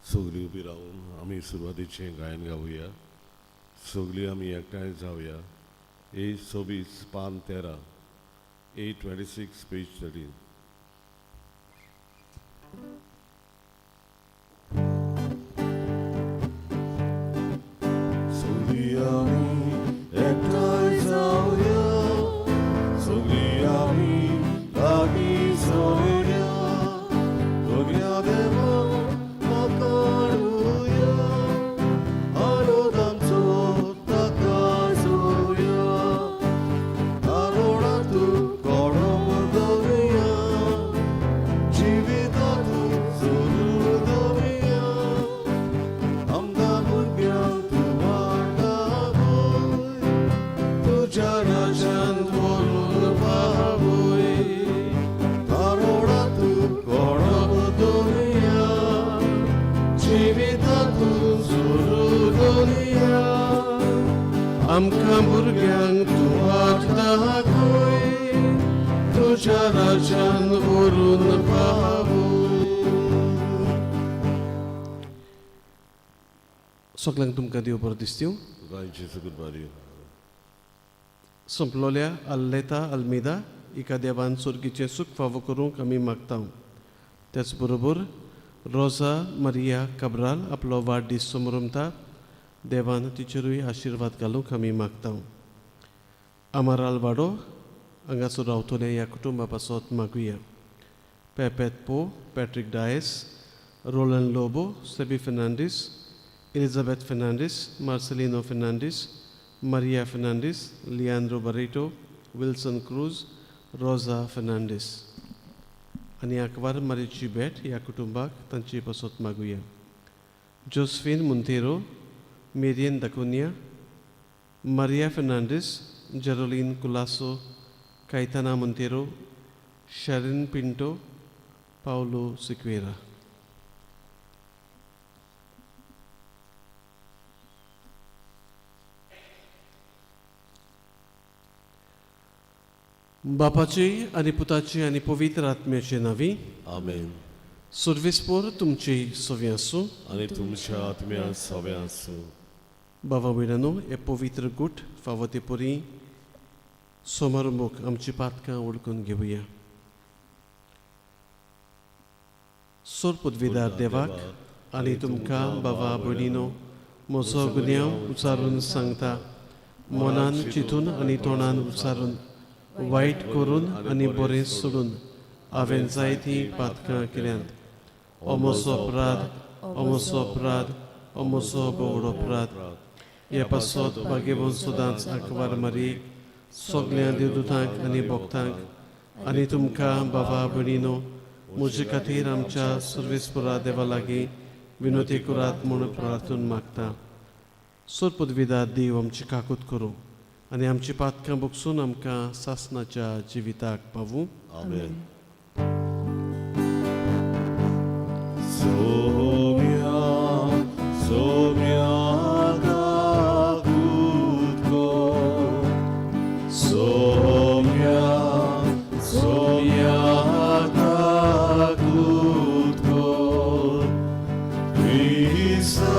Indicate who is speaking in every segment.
Speaker 1: सगळीं उबी रावन आमी सुरवातीचें गायन गावया. सगळीं आमी एकठांय जावया. ए 26 पान 13, A 26 page 13. सगळीं आमी एकठांय जावया, सगळीं आमी लागीं जावया, सगळ्या देवाक वाखाणुया, आनंद आमचो ताका जोवया, तारुणांतु कोणम दवरुया, जिवितांतु जोरू दवरुया, आमकां भुरग्यांक तूं वाट दाखय, तुज्या राज्यांत व्हरून पावय, तारुणांतु कोणम दवरुया, जिवितांतु जोरू दवरुया, आमकां भुरग्यांक तूं वाट दाखय, तुज्या राज्यांत व्हरून पावय.
Speaker 2: सगळ्यांक तुमकां देव बरो दिसतीव.
Speaker 1: तुका जेजू बारी.
Speaker 2: संपलोल्या आल्लेता आल्मेदा हिका देवान सोर्गीचें सूख फावो करूंक आमी मागता. त्याच बरोबर रोजा मारिया काब्राल आपलो वाडदीस समरमता, देवान तिचेरूय आशिर्वाद घालूंक आमी मागता. आमाराल वाडो हांगासर रावतले ह्या कुटुंबा पासत मागुया. पेपेत पो, Patrick Dias, Rolan Lobo, Seby Fernandes, Elizabeth Fernandes, Marcelino Fernandes, Maria Fernandes, Leandro Barreto, Wilson Cruz, Rosa Fernandes आनी आकवार मारीची भेट ह्या कुटुंबाक तांची पासत मागुया. Josephine Monteiro, Marian D'Cunha, Maria Fernandes, Jeroline Colaco, Caetana Monteiro, Sharon Pinto, Paulo Siqueira. बापाचे आनी पुताचे आनी पवित्र आत्म्याचे नांवी.
Speaker 1: आमेन.
Speaker 2: सुर्विसपोर तुमची सवी आसूं.
Speaker 1: आनी तुमच्या आत्म्या सवे आसूं.
Speaker 2: बाबा भयणानो, हे पवित्र गुट फावो ते परी सोमारमुख आमची पातकां वळखून घेवया. सोर पदवीदार देवाक आनी तुमकां बाबा भयणीनो म्हजो गुन्यांव उचारून सांगता. मनान चिंतून आनी तोंडान उचारून, वायट करून आनी बरें सोडून हांवें जायतीं पातकां केल्यांत. हो म्हजो अपराध, हो म्हजो अपराध, हो म्हजो भोवड अपराध. हे पासत भाग्यवंत सदांच आंकवार मारयेक, सगळ्या देवदूतांक आनी भक्तांक आनी तुमकां बाबा भयणीनो म्हजे खातीर आमच्या सर्वेस्परा देवा लागीं विनोती करात म्हूण प्रार्थून मागता. सोर पदवीदार देव आमची काकूत करूं आनी आमची पातकां बगसून आमकां सासनाच्या जिविताक पावूं.
Speaker 1: आमेन. सोम्या सोम्या काकूत कर, सोम्या सोम्या काकूत कर, क्रिस्ता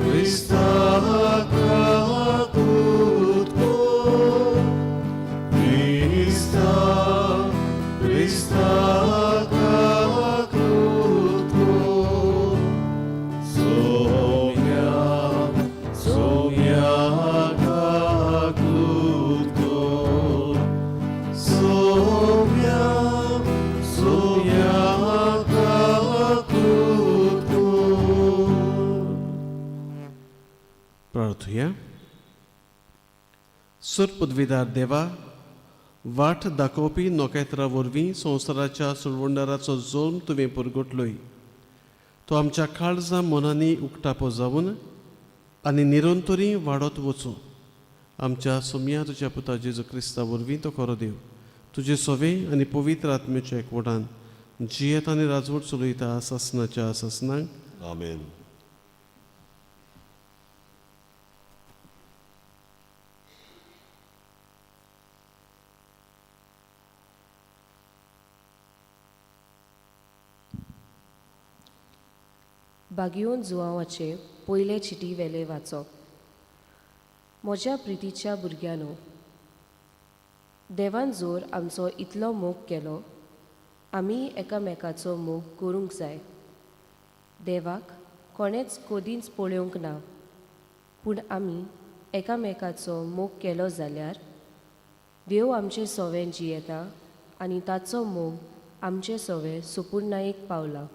Speaker 1: क्रिस्ता काकूत कर, क्रिस्ता क्रिस्ता काकूत कर, सोम्या सोम्या काकूत कर, सोम्या सोम्या काकूत कर.
Speaker 2: प्रार्थुया. सुर पदवीदार देवा, वाट दाखोवपी नोकेत्रा वरवीं संवसाराच्या सुरवंडाराचो जोल्म तुवें पुरगोटलोय. तो आमच्या काळजा मनांनी उक्तापो जावन आनी निरंतरी वाडत वचूं. आमच्या सोम्या तुज्या पुता जेजू क्रिस्ता वरवीं, तो खरो देव, तुजे सोवे आनी पवित्र आत्म्याच्या एकवटान जियेत आनी राजवट चलयता सासनाच्या सासनाक.
Speaker 1: आमेन.
Speaker 3: बागियोन जुवांवाचे पयले चिटी वेले वाचप. म्हज्या प्रितीच्या भुरग्यांनो, देवान जोर आमचो इतलो मोग केलो, आमी एकामेकाचो मोग करूंक जाय. देवाक कोणेंच कदींच पळोवंक ना, पूण आमी एकामेकाचो मोग केलो जाल्यार देव आमचे सोवें जियेता आनी ताचो मोग आमचे सोवे सुपुर्णायेक पावला.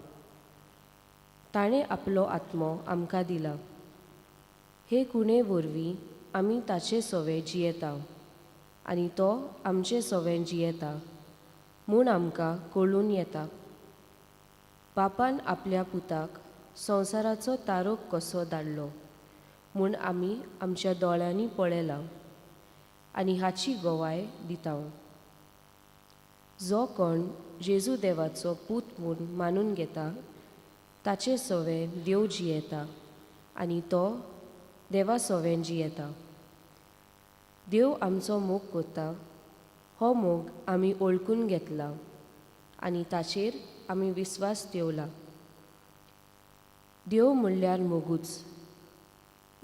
Speaker 3: ताणें आपलो आत्मो आमकां दिला. हे कुणे वरवीं आमी ताचे सोवे जियेता आनी तो आमचे सोवे जियेता म्हूण आमकां कळून येता. बापान आपल्या पुताक संवसाराचो तारोक कसो धाडलो म्हूण आमी आमच्या दोळ्यांनी पळयलां आनी हाची गवाय दिता. जो कोण जेजू देवाचो पूत म्हूण मानून घेता ताचे सोवे देव जियेता आनी तो देवा सोवे जियेता. देव आमचो मोग करता, हो मोग आमी वळखून घेतला आनी ताचेर आमी विस्वास दवरला. देव म्हणल्यार मोगूच.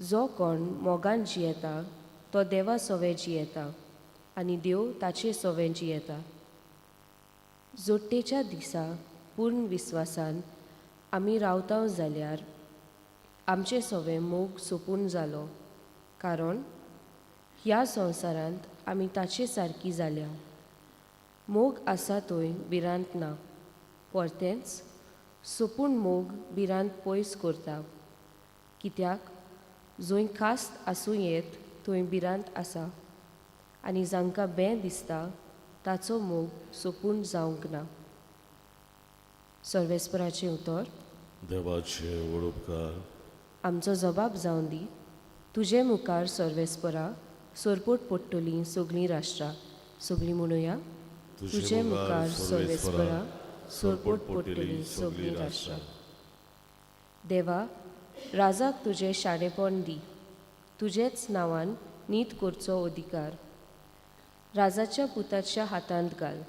Speaker 3: जो कोण मोगान जियेता तो देवा सोवे जियेता आनी देव ताचे सोवे जियेता. जोडटेच्या दिसा पूर्ण विस्वासान आमी रावता जाल्यार आमचे सोवे मोग सोंपून जालो, कारण ह्या संवसारांत आमी ताचे सारकी जाल्या. मोग आसा थंय भिरांत ना, परतेंच सोंपून मोग भिरांत पयस करता, कित्याक जंय खास्त आसूं येत थंय भिरांत आसा आनी जांकां बें दिसता ताचो मोग सोंपून जावंक ना. सर्वेस्पराचें उतर.
Speaker 1: देवाचे व्हड उपकार.
Speaker 3: आमचो जबाब जावन दी. तुजे मुखार सर्वेस्परा सरपोट पडटलीं सगळीं राष्ट्रां. सगळीं म्हणुया, तुजे मुखार सर्वेस्परा सरपोट पडटलीं सगळीं राष्ट्रां. देवा, राजाक तुजें शाणेपण दी, तुजेच नांवान नीत करचो अधिकार राजाच्या पुताच्या हातांत घाल.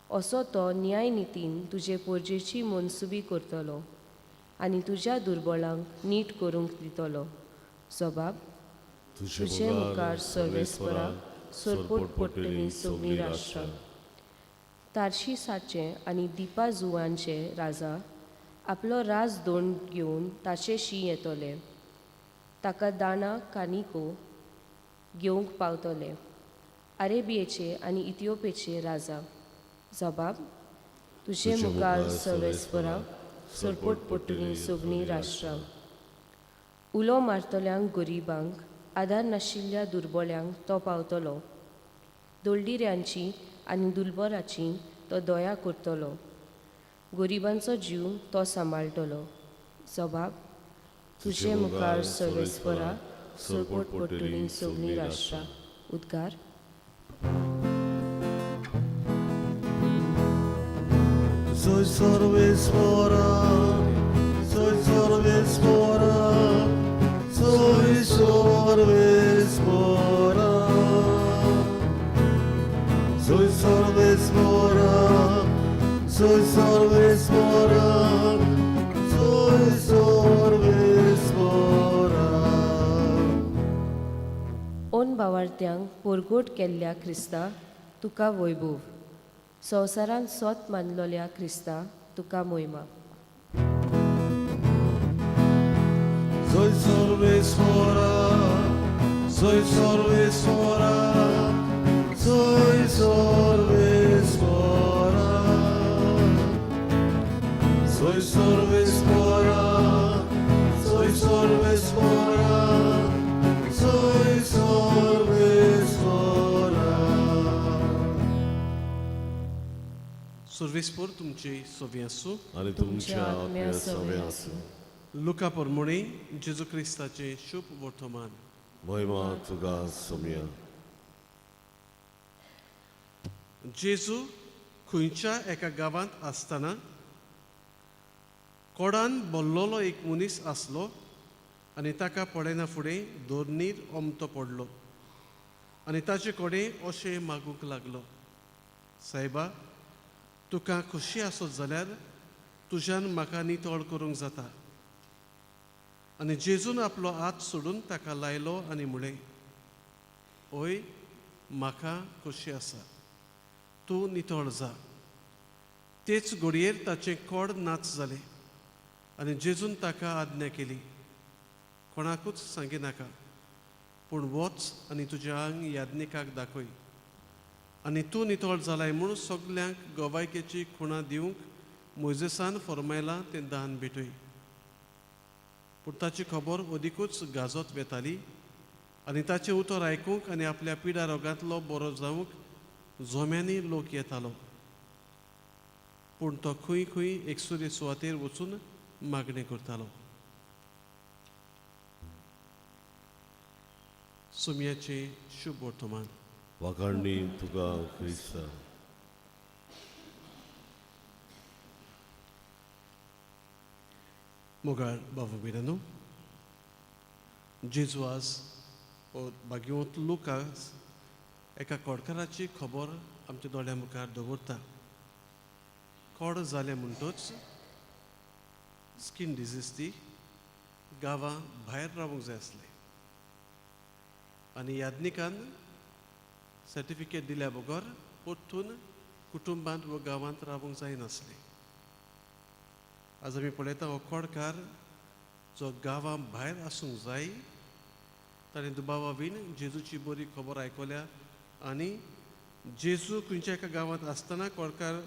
Speaker 3: असो तो न्याय नितीन तुजे पोरजेची मनसुबी करतलो आनी तुज्या दुर्बळांक नीट करूंक दितलो. जबाब. तुजे मुखार सर्वेस्परा सरपोट पडटलीं सगळीं राष्ट्रां. तार्शिसाचे आनी दिपा जुवांचे राजा आपलो राज दोंड घेवन ताचे शी येतले, ताका दाणां कानिको घेवंक पावतले. अरेबियेचे आनी इथिओपेचे राजा. जबाब. तुजे मुखार सर्वेस्परा सरपोट पडटलीं सगळीं राष्ट्रां. उलो मारतल्यांक गरिबांक, आदार नाशिल्ल्या दुर्बळ्यांक तो पावतलो. दोलडिऱ्यांची आनी दुर्बळाची तो दया करतलो. गरिबांचो जीव तो सांबाळटलो. जबाब. तुजे मुखार सर्वेस्परा सरपोट पडटलीं सगळीं राष्ट्रां. उद्गार.
Speaker 1: Soy सर्वेस्परा, soy सर्वेस्परा, soy सर्वेस्परा. Soy सर्वेस्परा, soy सर्वेस्परा, soy सर्वेस्परा.
Speaker 3: ओन बावार्थ्यांक पोरगोट केल्ल्या क्रिस्ता तुका वैभव. संवसारांत सोत मानलोल्या क्रिस्ता तुका मोहिमा.
Speaker 1: Soy सर्वेस्परा, soy सर्वेस्परा, soy सर्वेस्परा. Soy सर्वेस्परा, soy सर्वेस्परा, soy सर्वेस्परा.
Speaker 2: सर्वेस्पर तुमचे सोवे आसूं.
Speaker 1: आनी तुमच्या आत्म्या सवे आसूं.
Speaker 2: लुका परमोणी जेजू क्रिस्ताचें शुभ वर्तमान.
Speaker 1: महिमा तुका सोमया.
Speaker 2: जेजू खंयच्या एका गांवांत आसतना कोडान बोल्लोलो एक मनीस आसलो आनी ताका पळयना फुडें दोर्नीर ओमतो पडलो आनी ताचे कडेन अशें मागूंक लागलो, सायबा, तुका खोशी आसत जाल्यार तुज्यान म्हाका नितळ करूंक जाता. आनी जेजून आपलो हात सोडून ताका लायलो आनी म्हळें, ओय म्हाका खोशी आसा, तूं नितळ जा. तेच घडयेर ताचें कोड नाच जालें आनी जेजून ताका आज्ञा केली, कोणाकूच सांगिनाका, पूण वच आनी तुजें आंग याज्ञिकाक दाखय आनी तूं नितळ जालाय म्हूण सगल्यांक गवायकेची खुणा दिवंक मोयजेसान फर्मायलां तें दान भेटय. पूण ताची खबर अदिकूच गाजत वेताली आनी ताचें उतर आयकूंक आनी आपल्या पिडा रोगांतलो बरो जावंक जोम्यांनी लोक येतालो. पूण तो खंय खंय एकसुरे सुवातेर वचून मागणें करतालो. सुमयाचें शुभ वर्तमान.
Speaker 1: वाखाणणी तुका क्रिस्ता.
Speaker 2: मोगाळ बाबू भयणांनो, जेजू आज भाग्यवंत लुकास एका कोडकाराची खबर आमच्या दोळ्या मुखार दवरता. कोड जालें म्हणटच स्कीन डिजीज ती गांवां भायर रावूंक जाय आसलें आनी याज्ञिकान सर्टिफिकेट दिल्या बगर परतून कुटुंबांत वा गांवांत रावूंक जायनासलें. आज आमी पळयता हो कोडकार जो गांवां भायर आसूंक जाय ताणें दुबावा बीन जेजूची बरी खबर आयकल्या आनी जेजू खंयच्या एका गांवांत आसतना कोडकार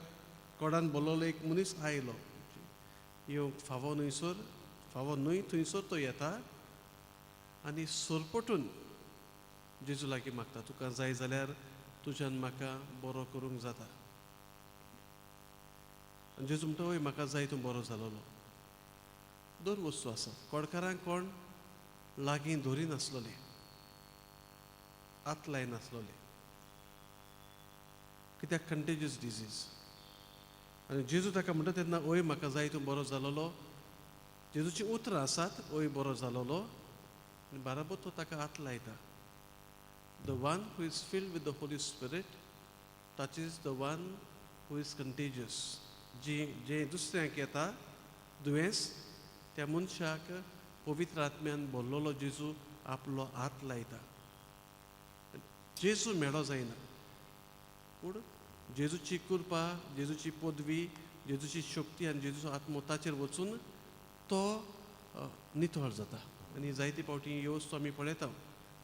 Speaker 2: कोडान बोलवलो एक मनीस आयलो, येवंक फावो न्हयसर फावो न्हय थंयसर तो येता आनी सरपटून जेजू लागीं मागता, तुका जाय जाल्यार तुज्यान म्हाका बरो करूंक जाता. आनी जेजू म्हणटा, वय म्हाका जाय तूं बरो जालोलो. दोन वस्तू आसात, कोडकारांक कोण लागीं धरिनासलोले, हात लायनासलोले, कित्याक कंटेजियस डिजीज. आनी जेजू ताका म्हणटा तेन्ना, ओय म्हाका जाय तूं बरो जालोलो. जेजूचीं उतरां आसात, ओय बरो जालोलो, आनी बाराबर तो ताका हात लायता. The one who is filled with the Holy Spirit touches the one who is contagious. जी जें दुसऱ्यांक येता दुयेंस त्या मनशाक पवित्र आत्म्यान बोल्लोलो जेजू आपलो हात लायता. जेजू मेळो जायना, पूण जेजूची कृपा, जेजूची पदवी, जेजूची शक्ती आनी जेजूचो आत्मो ताचेर वचून तो नितळ जाता. आनी जायते फावटी ह्यो वस्तू आमी पळयता,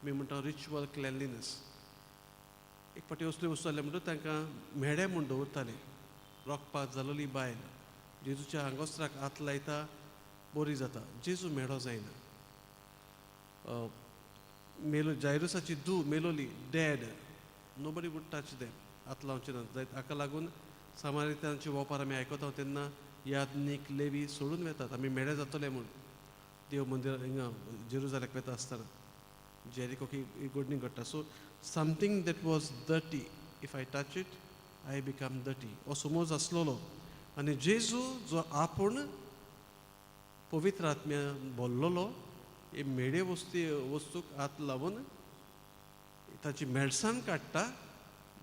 Speaker 2: आमी म्हणटा रिच्युअल क्लेनलीनस. एक फावटी असल्यो वस्तू जाल्यो म्हणटकच तांकां म्हेडे म्हूण दवरताले. रोखपात जालोली बायल जेजूच्या आंगोस्त्राक हात लायता, बरी जाता. जेजू मेळो जायना. मेलो जायरुसाची धूव मेलोली, dead, nobody would touch them, हात लावचे ना. जायत हाका लागून सामारितांचे वोपार आमी आयकता तेन्ना याज्ञीक लेवी सोडून वेतात, आमी मेळे जातले म्हूण देव मंदिर हिंगा जेरुजाल्याक वेता आसतना जेरिकोक ही घडणी घडटा. So something that was dirty, if I touch it I become dirty, हो समज आसलेलो. आनी जेजू जो आपूण पवित्र आत्म्या बोल्लोलो हे मेळे वस्तूक हात लावन ताची मेळसाण काडटा,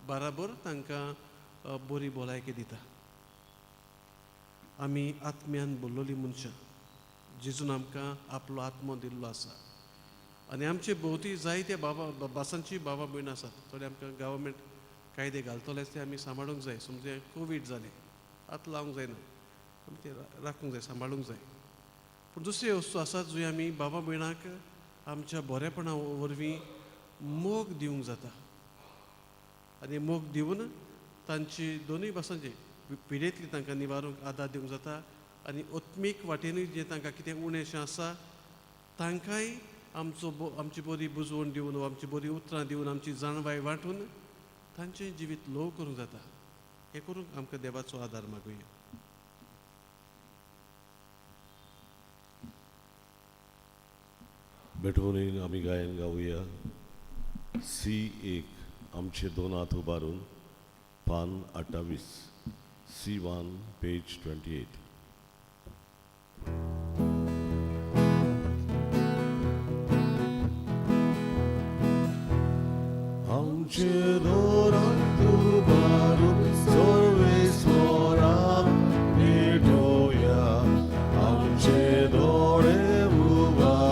Speaker 2: बराबर तांकां बरी भलायकी दिता. आमी आत्म्यान बोल्लोली मनशां, जेजून आमकां आपलो आत्मो दिल्लो आसा आनी आमचे भोंवती जायते बाबा भासांची बाबा भयण आसात. थोडे आमकां गव्हर्मेंट कायदे घालतलेच ते आमी सांबाळूंक जाय. समजा कोवीड जालें, हात लावंक जायना, आमी ते राखूंक जाय, सांबाळूंक जाय. पूण दुसरी वस्तू आसा जंय आमी बाबा भयणाक आमच्या बरेपणा वरवीं मोग दिवंक जाता आनी मोग दिवन तांची दोनूय भासांची पिडेंतली तांकां निवारूंक आदार दिवंक जाता आनी आत्मीक वाटेनूय जें तांकां कितें उणेंशें आसा तांकांय आमचो आमची बरी बुजवण दिवन वा आमची बरी उतरां दिवन आमची जाणवाय वांटून तांचें जिवीत ल्हव करूंक जाता. हें करूंक आमकां देवाचो आदार मागुया.
Speaker 1: बेठोवणेन आमी गायन गावया सी एक आमचे दोन हात उबारून पान 28, C1 page 28. आमचे दोन हात उबारून सर्वेस्वराक भेटोवया, आमचे दोळे उबारून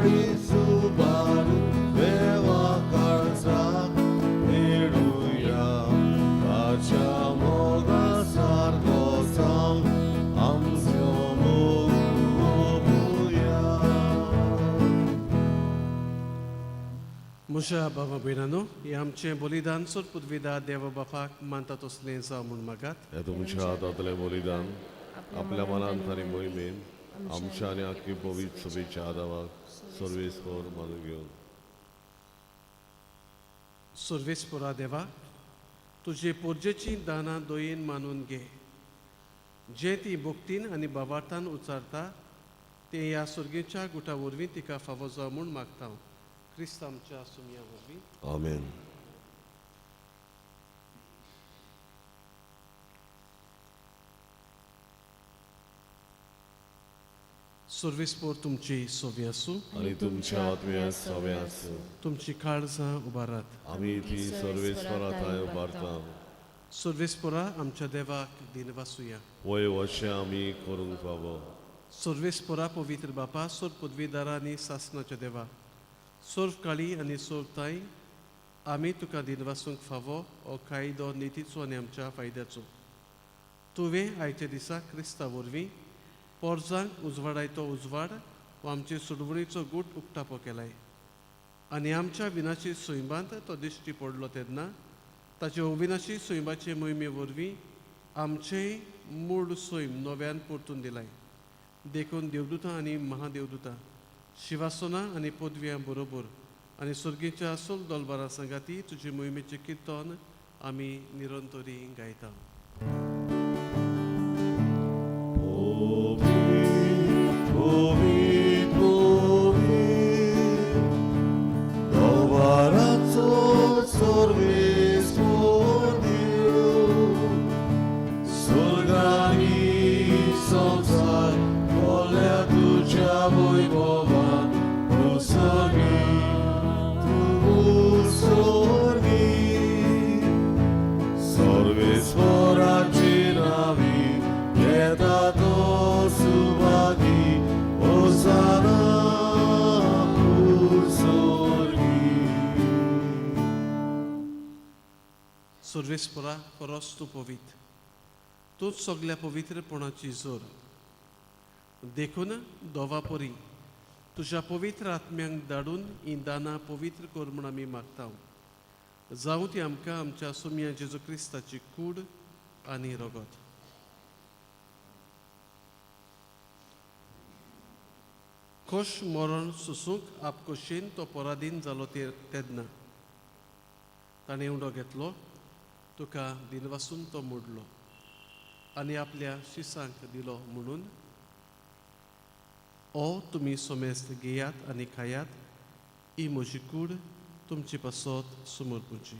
Speaker 1: आनी सुबार देवा काळजाक मेळुया ताच्या मोगा सारको जावं आमचो मोग उबुया.
Speaker 2: म्हज्या बाबा भयणानो, हें आमचें बलिदान सोर पुदविदा देव बापाक मानता तसलें जावं म्हूण मागात.
Speaker 1: ह्या तुमच्या हातांतलें बलिदान आपल्या मनांत आनी मोहिमेन आमच्या आनी आख्खी पवित्र सभेच्या आदावाक सर्वेस्पर मानून घेवन.
Speaker 2: सर्वेस्परा देवा, तुजे पोरजेचीं दानां दयेन मानून घे. जें ती भक्तीन आनी बाबार्थान उचारता तें ह्या सर्गेच्या गुटा वरवीं तिका फावो जावं म्हूण मागता, क्रिस्त आमच्या सुमया वरवीं.
Speaker 1: आमेन.
Speaker 2: सर्वेस्पर तुमची सोवी आसूं.
Speaker 1: आनी तुमच्या आत्म्या सवे आसूं.
Speaker 2: तुमची काळजां उबारात.
Speaker 1: आमी ती सर्वेस्परा थंय उबारता.
Speaker 2: सर्वेस्परा आमच्या देवाक दिनवासुया.
Speaker 1: वय अशें आमी करूंक फावो.
Speaker 2: सर्वेस्परा पवित्र बापा, सोर पदवीदारा आनी सासनाच्या देवा, सोर्व काळी आनी सोर्व ताई आमी तुका दिनवासूंक फावो हो कायदो नितीचो आनी आमच्या फायद्याचो. तुवें आयच्या दिसा क्रिस्ता वरवीं पोरजांक उजवाडायतो उजवाड हो आमचे सुडवणीचो गूट उक्तापो केलाय आनी आमच्या विनाशी सैमांत तो दिश्टी पडलो तेन्ना ताचे अविनाशी सैमाचे मोहिमे वरवीं आमचें मूळ सैम नव्यान परतून दिलाय. देखून देवदूतां आनी महादेवदूतां, शिवासनां आनी पदव्यां बरोबर आनी सर्गीच्या असल दोलबारा सांगाती तुजे मोहिमेचें किर्तन आमी निरंतरी गायता.
Speaker 1: पवित्र, पवित्र, दरबाराचो सर्वेस्पर देव, स्वर्गानी संवसार भरल्या तुज्या वैभवान. तूं सर्गी, तूं सर्गी, सर्वेस्पराची नावी येता तो सुभागी, होसाना स्वर्गी.
Speaker 2: सर्वेस्परा, खरोच तूं पवित्र, तूंच सगल्या पवित्रपणाची जोर. देखून दोवा परी तुज्या पवित्र आत्म्यांक धाडून हीं दानां पवित्र कर म्हूण आमी मागता. जावं ती आमकां आमच्या सोम्या जेजू क्रिस्ताची कूड आनी रगत. खोश मरण सोसूंक आपकोशेन तो पराधीन जालो तेन्ना ताणें उंडो घेतलो, तुका दिनवासून तो मोडलो आनी आपल्या शिसांक दिलो म्हणून, ओ तुमी सोमेस्त घेयात आनी खायात, ही म्हजी कूड तुमचे पासत समर्पूची.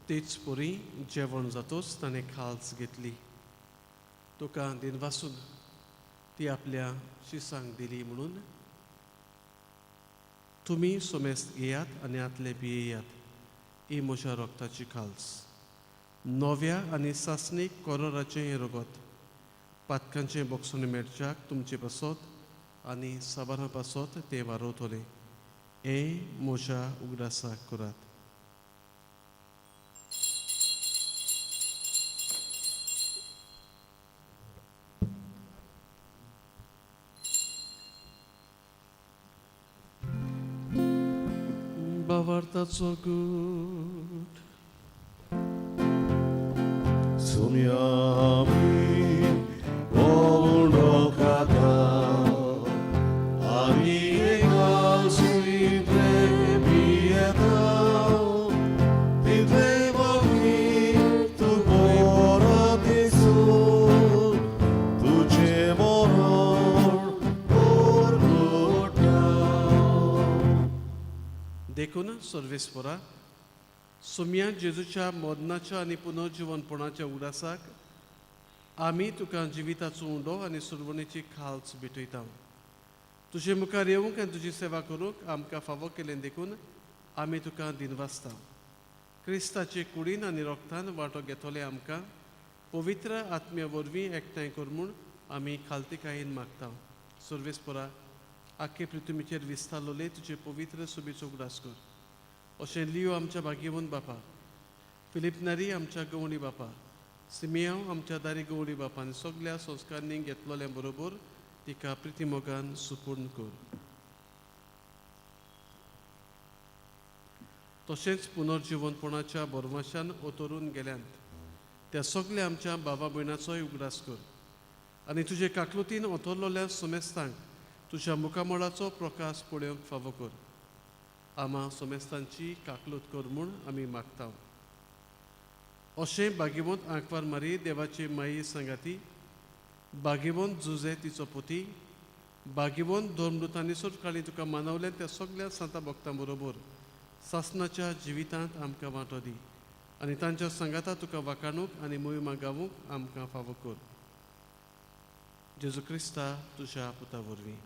Speaker 2: तेच परी जेवण जातोच ताणें खाल्स घेतली, तुका दिनवासून ती आपल्या शिसांक दिली म्हणून, तुमी सोमेस्त घेयात आनी आतले पियेयात, ही म्हज्या रोगताची खाल्स, नव्या आनी सासणीक कोरोराचें हें रगत, पातकांचें बोगसण मेळच्याक तुमचे पासत आनी साबारां पासत तें वारोवतलें. हें म्हज्या उगडासाक करात. बावार्थाचो गूट.
Speaker 1: सुम्यामी उंडो खाता आनी एका सुयितले पियेता, तितले मागीर तूं परत दिसून तुजें मरण परगट्टा.
Speaker 2: देखून सर्वेस्परा, सोम्या जेजूच्या मदनाच्या आनी पुनर्जिवनपणाच्या उडासाक आमी तुका जिविताचो उंडो आनी सुरवणेची खाल्स भेटयता. तुजे मुखार येवंक आनी तुजी सेवा करूंक आमकां फावो केलें देखून आमी तुका दिनवासता. क्रिस्ताचे कुडीन आनी रोगतान वांटो घेतले आमकां पवित्र आत्म्या वरवीं एकठांय कर म्हूण आमी खालतीकायेन मागता. सर्वेस्परा, आख्खे पृथ्वीचेर विस्तारलोले तुजे पवित्र सुबेचो उगडास कर. अशें लियो आमच्या भाग्यवंत बापा, फिलीप नारी आमच्या गवळी बापा, सिमियांव आमच्या दारी गवळी बापा आनी सगल्या संस्कारांनी घेतलोल्या बरोबर तिका प्रितीमोगान सुपूर्ण कर. तशेंच पुनर्जिवनपणाच्या भरवंशान ओतरून गेल्यांत त्या सगल्या आमच्या बाबा भयणाचोय उगडास कर आनी तुजे काकलुतीन ओतरलोल्या सोमेस्तांक तुज्या मुखामळाचो प्रकाश पळोवंक फावो कर. आमा सोमेस्तांची काकलूत कर म्हूण आमी मागता. अशें भाग्यवंत आंकवार मारी देवाची माई सांगाती, भाग्यवंत जुजे तिचो पोती, भाग्यवंत धर्मदूतांनी सोडकाळी तुका मानवलें त्या सगल्या सांता भक्तां बरोबर सासनाच्या जिवितांत आमकां वांटो दी आनी तांच्या सांगाता तुका वाखाणूक आनी मोहिमा गावूंक आमकां फावो कर. जेजू क्रिस्ता तुज्या पुता वरवीं,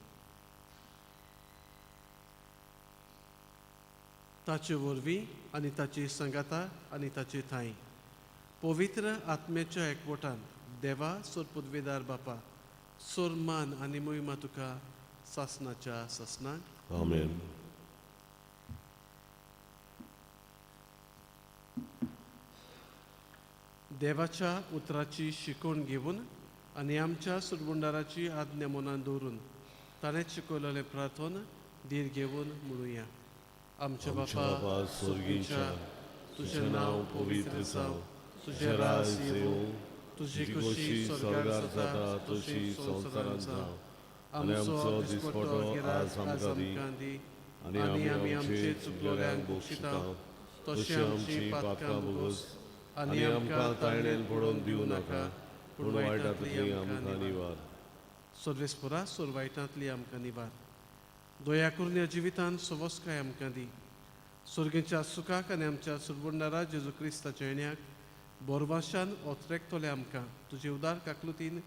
Speaker 2: ताचे वरवीं आनी ताची सांगाता आनी ताचे थांय पवित्र आत्म्याच्या एकवटान देवा सोर पदवेदार बापा सोर मान आनी मोहिमा तुका सासनाच्या सासनाक.
Speaker 1: आमेन.
Speaker 2: देवाच्या उतराची शिकवण घेवन आनी आमच्या सुरबुंडाराची आज्ञा मनान दवरून ताणें शिकयलेलें प्रार्थन धीर घेवन म्हणुया. आमच्या बापा
Speaker 1: स्वर्गीच्या, तुजें नांव पवित्र जावं, तुजें राज येवं, तुजी खोशी स्वर्गार जाता तशी संवसारांत जावं. आनी आमचो दिसपटो आज आमकां दी आनी आमी आमचे चुकलोल्यांक बक्षिता तशी आमची पातकां भोगोस आनी आमकां ताळणेन पडोवन दिवं नाका, पूण वायटांतली आमकां निवार.
Speaker 2: सर्वेस्परा, सोर वायटांतली आमकां निवार. दया करून ह्या जिवितान सवस्काय आमकां दी. सर्गेच्या सुखाक आनी आमच्या सुरबुंडारा जेजू क्रिस्ताच्या येण्याक बोरवाशान ओतरेकतले आमकां तुजे उदार काकलुतीन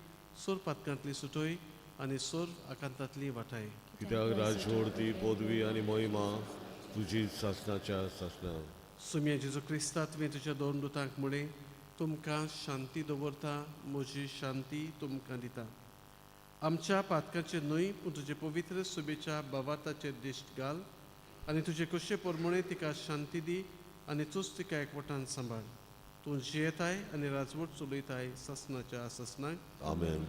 Speaker 2: सोर पातकांतली सुटोय आनी सोर आकांतांतली वाटाय.
Speaker 1: कित्याक राजवडती पदवी आनी महिमा तुजी सासनाच्या सासना.
Speaker 2: सुम्या जेजू क्रिस्ता, तुवें तुज्या दोन दुतांक म्हळें, तुमकां शांती दवरता, म्हजी शांती तुमकां दिता. आमच्या पातकाचेर न्हय पूण तुजे पवित्र सुबेच्या भावार्थाचेर दिश्ट घाल आनी तुजे कशे प्रमाणे तिका शांती दी आनी तूंच तिका एकवटान सांबाळ. तूं जियेताय आनी राजवट चलयताय सासनाच्या सासनाक.
Speaker 1: आमेन.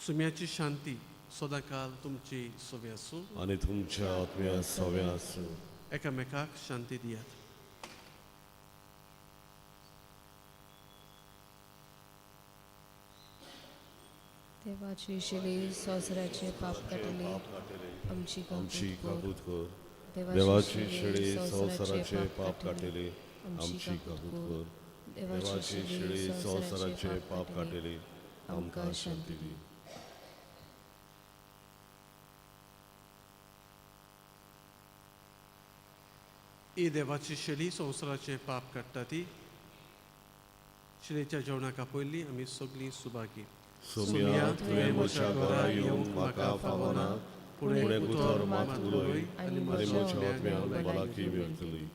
Speaker 2: सुम्याची शांती सदांकाल तुमची सवे आसूं
Speaker 1: आनी तुमच्या आत्म्या सवे आसूं.
Speaker 2: एकामेकाक शांती दियात.
Speaker 3: देवाची शिली संवसाराचे पाप काडटली आमची
Speaker 1: आमची
Speaker 3: काकूत
Speaker 1: काकूत कर.
Speaker 3: कर.
Speaker 1: देवाची शेळी संवसाराचे पाप काडटली आमची काकूत कर. देवाची शेळी संवसाराचे पाप काडटली आमकां शांती दी.
Speaker 2: ही देवाची शेळी संवसाराचे पाप काडटा ती शेळीच्या जेवणाक आपयल्ली आमी सगळीं सुभागी.
Speaker 1: सोम्या, तुवें म्हज्या घरा येवंक म्हाका फावना, पूण एक उतर मात उलय आनी म्हज्या आत्म्यान भलायकी मेळटली.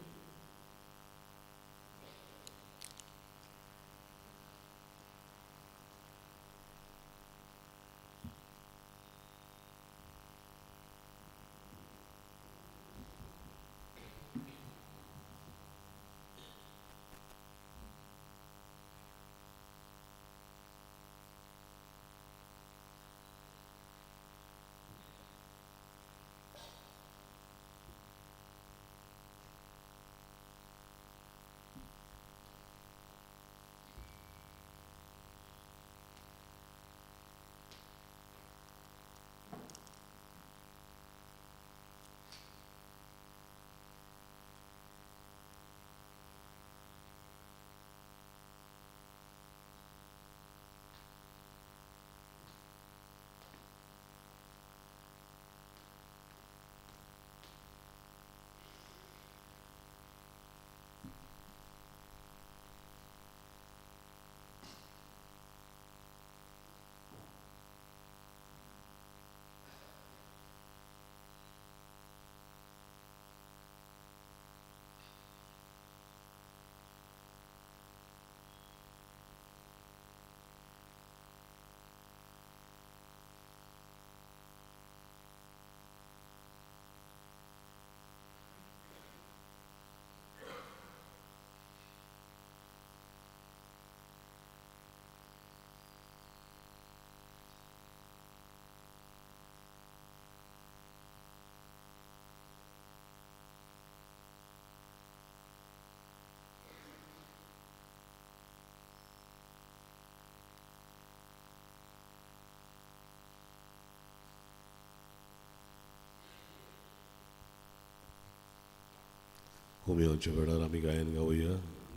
Speaker 1: कोमियांच्या वेळार आमी गायन गावया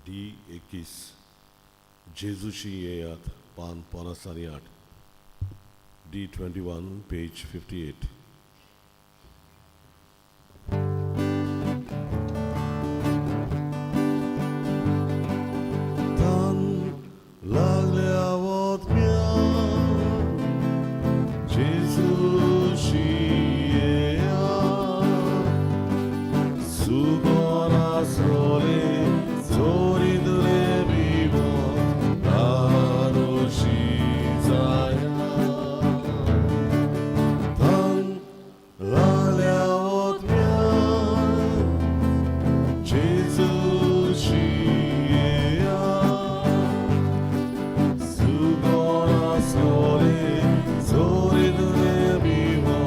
Speaker 1: डी 21 जेजूशी येयात पान 58 डी 21 पेज 58. तान लागल्या वोतम्या जेजूशी येयात सुगोनासोले जोरिदले बिवो दारोशी जाया तान लागल्या वोतम्या जेजूशी येयात सुगोनासोले जोरिदले बिवो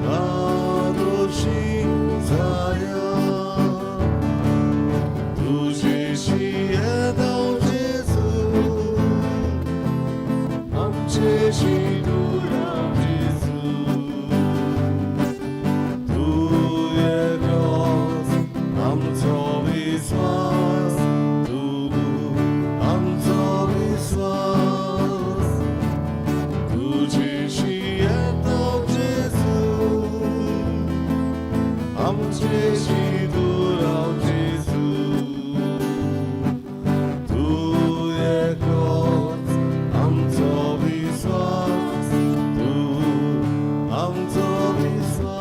Speaker 1: दारोशी जाया तुझेशी येदाव जेजू आमचेशी दुराव जेजू तूं एकलोच आमचो विस्वास तूं आमचो विस्वास तुझेशी येदाव जेजू आमचेशी दुराव जेजू तूं एकलोच आमचो विस्वास तूं आमचो विस्वास.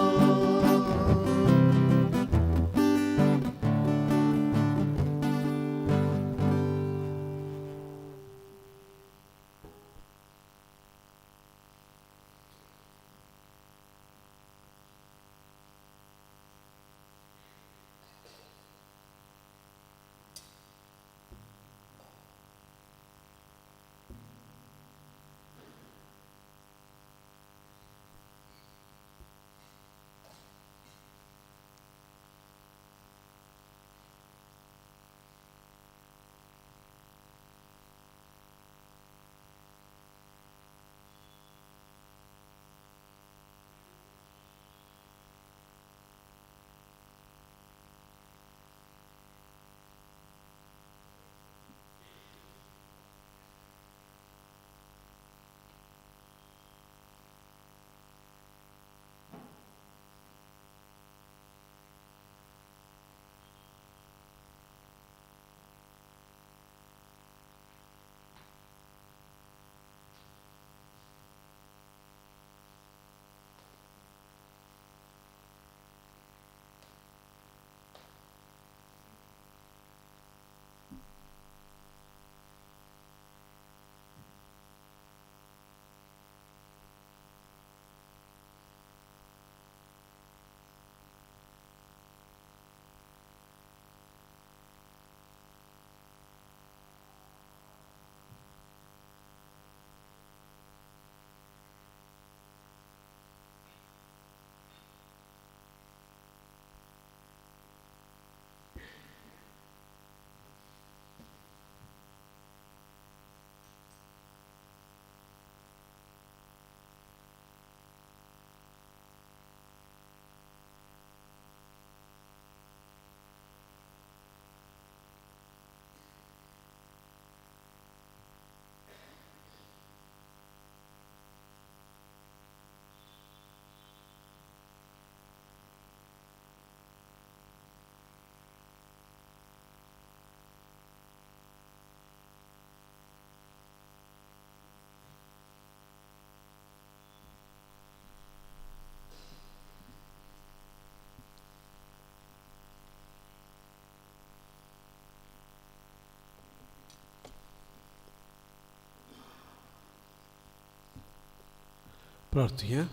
Speaker 2: प्रार्थुया.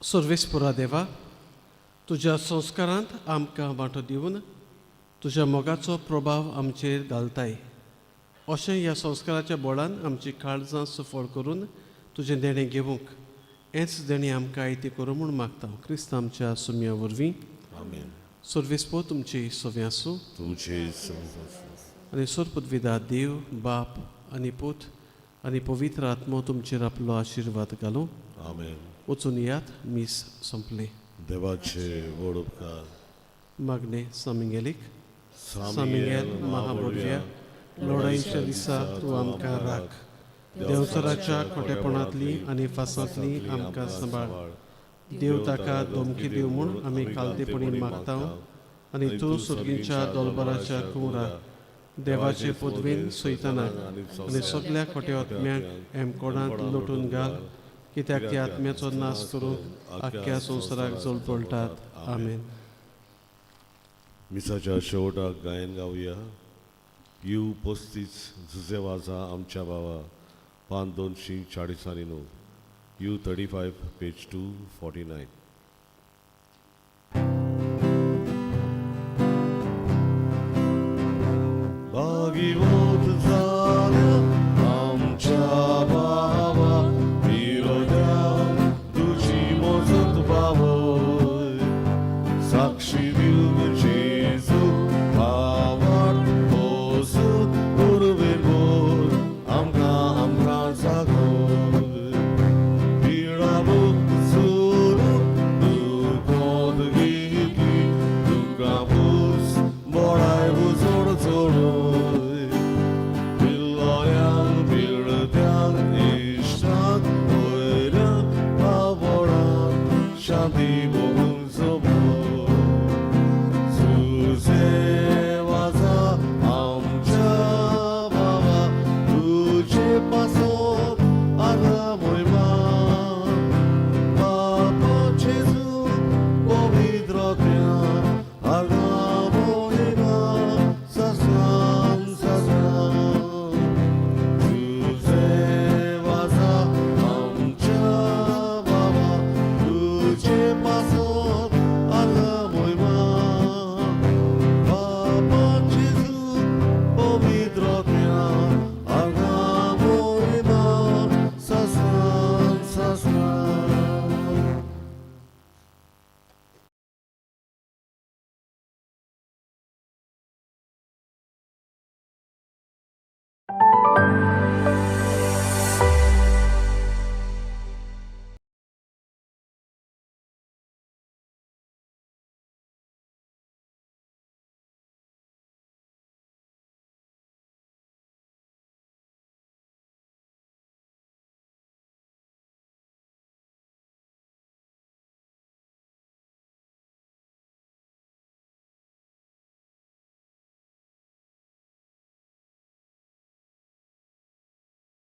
Speaker 2: सर्वेस्पुरा देवा, तुज्या संस्कारांत आमकां वांटो दिवन तुज्या मोगाचो प्रभाव आमचेर घालताय, अशें ह्या संस्काराच्या बोळान आमची काळजां सुफळ करून तुजें देणें घेवंक हेंच देणें आमकां आयतें करूं म्हूण मागता, क्रिस्त आमच्या सुम्या वरवीं.
Speaker 1: आमेन.
Speaker 2: सर्वेस्पो तुमची सव्यां आसूं.
Speaker 1: तुमचे संग.
Speaker 2: आनी सोरपदविदा देव बाप आनी पूत आनी पवित्र आत्मो तुमचेर आपलो आशिर्वाद घालूं.
Speaker 1: आमेन.
Speaker 2: वचून यात, मीस संपलें.
Speaker 1: देवाचे व्हड उपकार.
Speaker 2: मागणे सामिंगेलीक. सामिंगेल महाबोडव्या, लढाईच्या दिसा तूं आमकां राख. देंवचाराच्या खोटेपणांतली आनी फासांतली आमकां सांबाळ. देव ताका धमकी दिव म्हूण आमी कालतेपणी मागता आनी तूं सुर्गींच्या दोलबराच्या कुंवरा देवाचे पदवेन सैतानाक आनी सगल्या खोटे आत्म्यांक एमकोणांत लोटून घाल, कित्याक त्या आत्म्याचो नाश करूंक आख्ख्या संवसाराक जळपळटात. आमेन.
Speaker 1: मिसाच्या शेवटाक गायन गावया. You 35 जुजे वाजा आमच्या बाबा, पान 249. You 35 page 249. भागीवंत जाल्या आमच्या बाबा, विरोध्या तुजी मोजत बाबय, साक्षी दिवन जेजू भावार्थ पोसून उर्बेन बोल आमकां आमकां जागोय. पिडा भोगसून दुखोत घेतली, दुकां पूस बळाय उजोड चडय, पिल्लोयांक पिळत्यांक इश्टांक वयऱ्यांक पावोळांक शांती.